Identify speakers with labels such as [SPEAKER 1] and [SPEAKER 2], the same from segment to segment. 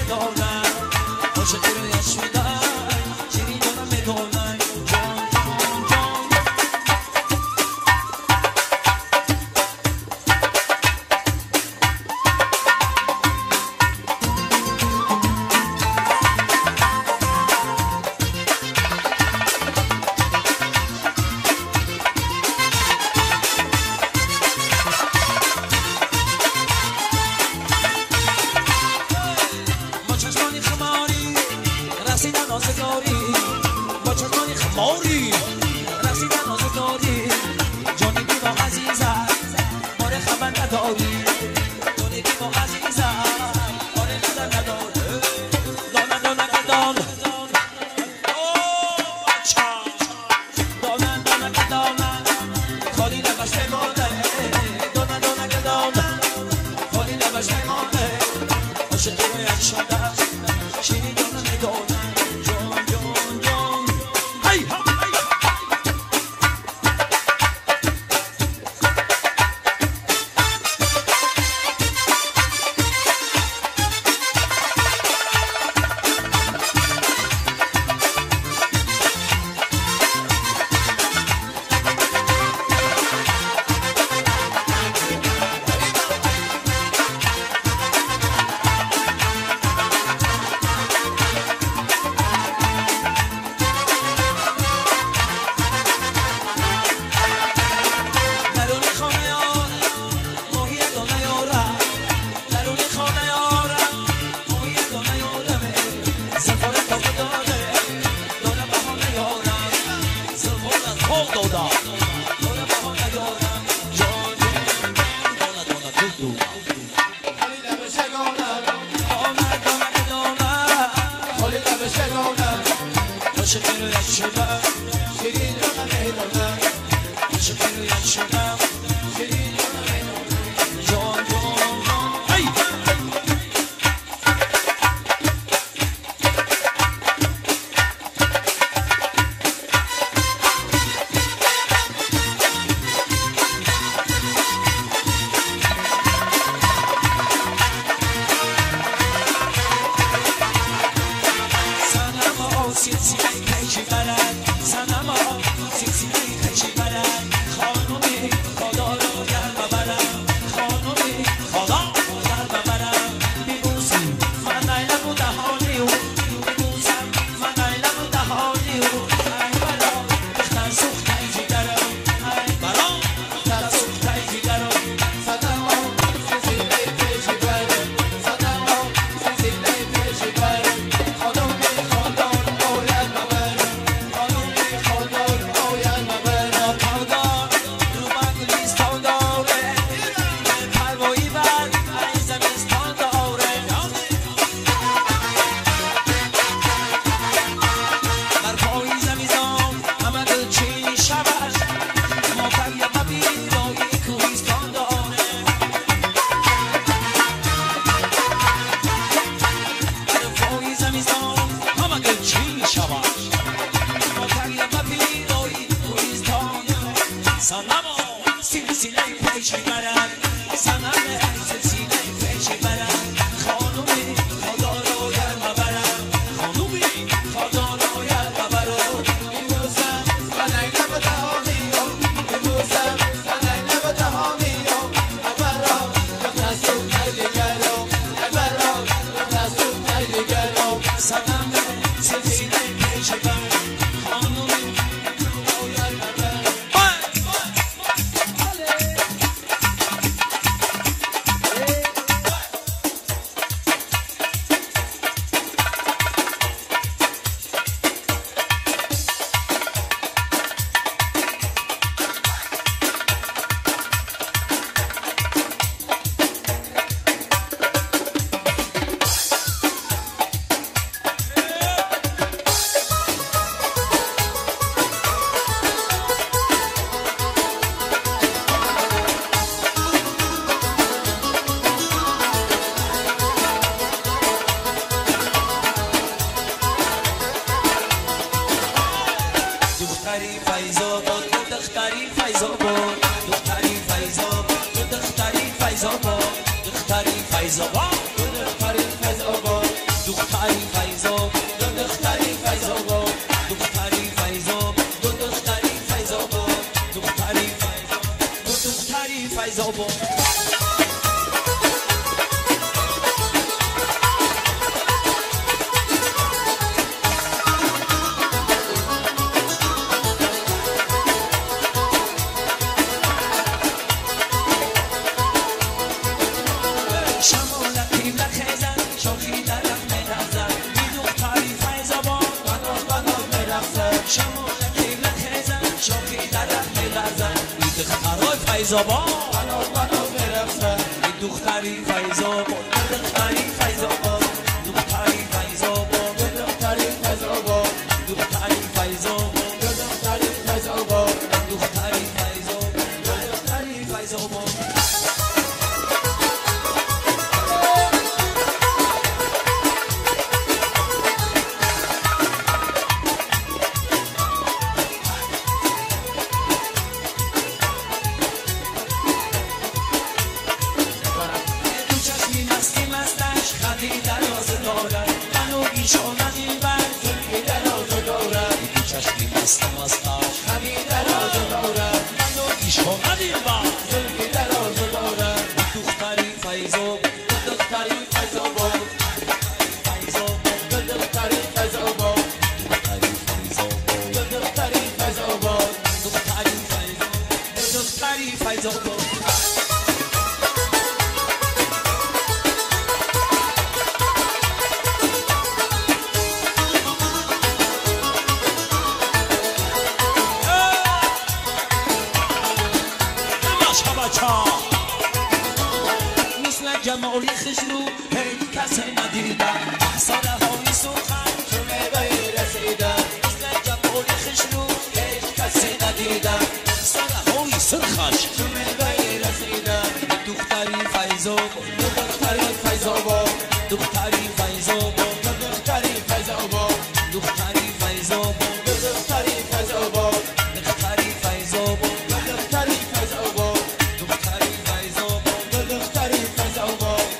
[SPEAKER 1] медонам عاشقی رو یاد شدم شیرین جانم میدونم جان جان جان. با چشمانی خماری رقصیدن آزگاری، با چشمانی خماری رقصیدن آزگاری، جانی بی با عزیزم بار خبر نداری، جانی بی با عزیزم بار خبر نداری. دانه دانه دان دانه دانه دانه خالی لبش بمانه، دانه دانه دانه خالی لبش بمانه، عاشقی رو یک شدم شیرین جانم میدونم جان جان جان. هی ها هی. درون خانه یارم ماهی دانه یارم، درون خانه یارم ماهی دانه یارم، زلفان تاق داده دانه بهانه یارم، زلفان تاق داده دانه بهانه یارم، جان جان دانه دانه دو دو
[SPEAKER 2] خالی لب شگانم
[SPEAKER 1] دانه دانه دانه
[SPEAKER 2] خالی لب شگانم
[SPEAKER 1] عاشقی رو یک شدم
[SPEAKER 2] شیرین جانم میدونم
[SPEAKER 1] عاشقی رو یک شدم
[SPEAKER 2] شیرین جانم میدونم
[SPEAKER 1] جان جان جان. هی. سنما سیسی کشی برد، سنما سیسی کشی برد، خانمی خدا رو گر ببرم، خانمی خدا رو گر ببرم، ببوسم من نیلم و دهانی او، ببوسم من نیلم و دهانی او، ای برا دختر سوخته جگرم، ای برا دختر سوخته جگرم.
[SPEAKER 2] سنما سیسی کشی برد، سنما سیسی کشی برد، خانمی خدا رو
[SPEAKER 1] فیض‌آباد
[SPEAKER 2] بناز بناز میرقصد
[SPEAKER 1] دختری فیض‌آباد دختری فیض‌آباد دختری فیض‌آباد
[SPEAKER 2] دختری فیض‌آباد
[SPEAKER 1] دختری فیض‌آباد
[SPEAKER 2] دختری فیض‌آباد
[SPEAKER 1] دختری فیض‌آباد دختری فیض‌آباد. جمالی خشرو هیچ کس ندیده ساده های سخن
[SPEAKER 2] چون میوه رسیده
[SPEAKER 1] مثل جمالی خشرو هیچ کس ندیده ساده های سرخش
[SPEAKER 2] چون میوه رسیده
[SPEAKER 1] دختری فیض‌آباد
[SPEAKER 2] دختری فیض‌آباد
[SPEAKER 1] دختری فیض‌آباد
[SPEAKER 2] دختری فیض‌آباد
[SPEAKER 1] دختری فیض‌آباد
[SPEAKER 2] دختری فیض‌آباد
[SPEAKER 1] دختری فیض‌آباد
[SPEAKER 2] دختری فیض‌آباد
[SPEAKER 1] دختری فیض‌آباد
[SPEAKER 2] دختری فیض‌آباد
[SPEAKER 1] دخترای فیض‌آباد.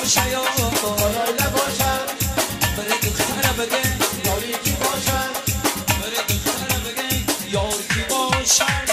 [SPEAKER 1] باشه یا
[SPEAKER 2] بالای لباشم
[SPEAKER 1] بره دختره بگه
[SPEAKER 2] یاری کی باشم
[SPEAKER 1] بره دختره بگه یار کی باشم.